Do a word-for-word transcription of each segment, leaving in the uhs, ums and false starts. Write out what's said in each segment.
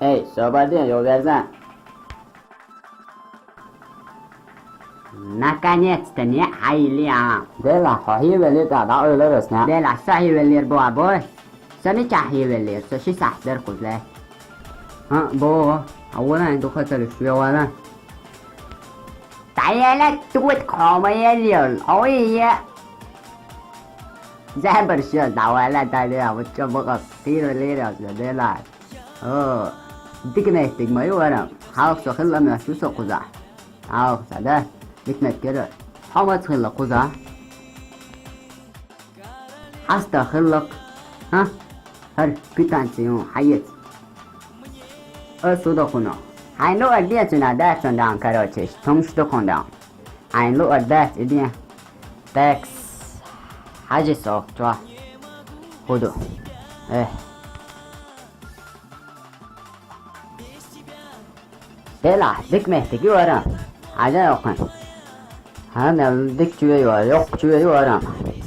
Эй, освободи, я увязан. Наконец-то, не, хьайли а. Дела, хьо хьивелли да, да ойларас, не? Дела, со хьивеллир бу а бу. Со мича хьивеллир, со ши сахь дер кузле. А, бу, а вона ин духатали шуя вала. Таяла тут хомаялил, ой, я. Забар шо, давала, дали, а вот чё бага, тира лира, дела. О, дикмет дигма ю варам. Халк со хилла мя шу со куза. Халк сада, дикмет кера. Хамац хилла куза. Аста хиллак. А? Хар квитанци ю, хьаец. Э, суда хуна. Хьайн лу ардиа цуна дацун дан, короче, тумш дукун дан. Хьайн лу ардац идиа. Текс. Хьажи сох чуа. Худу. Э. Дела, дик мехтиги вара. Хьажа йокъун. Хьа, мел дик чуе ю, йокъ чуе ю вара.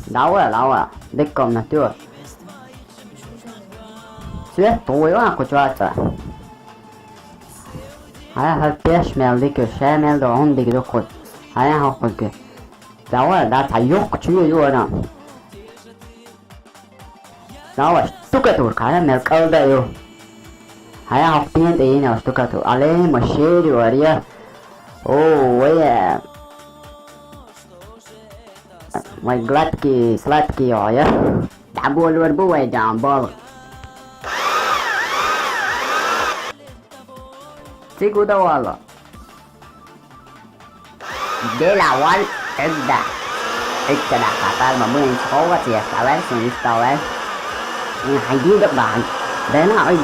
Дава, дава. Дик комнату. Свет туй ва кучуаца. Хьа, хьа пеш мел дик, ше мел до он дик докут. Хьа, хьа кузге. Дава, да та йокъ чуе ю вара. Нава штукатурка, ая мел калда ю. Ая хокпиен де ина штукатур. Але машери вария. О, вая. Мой гладкий, сладкий, ая. Дабол вар бу вай дамбол. Цигуда вала. Дела вал, эгда. Эгда да хатар ма муин сховать я ставай, сун ставай. Ин хайди да бан. Дена ой.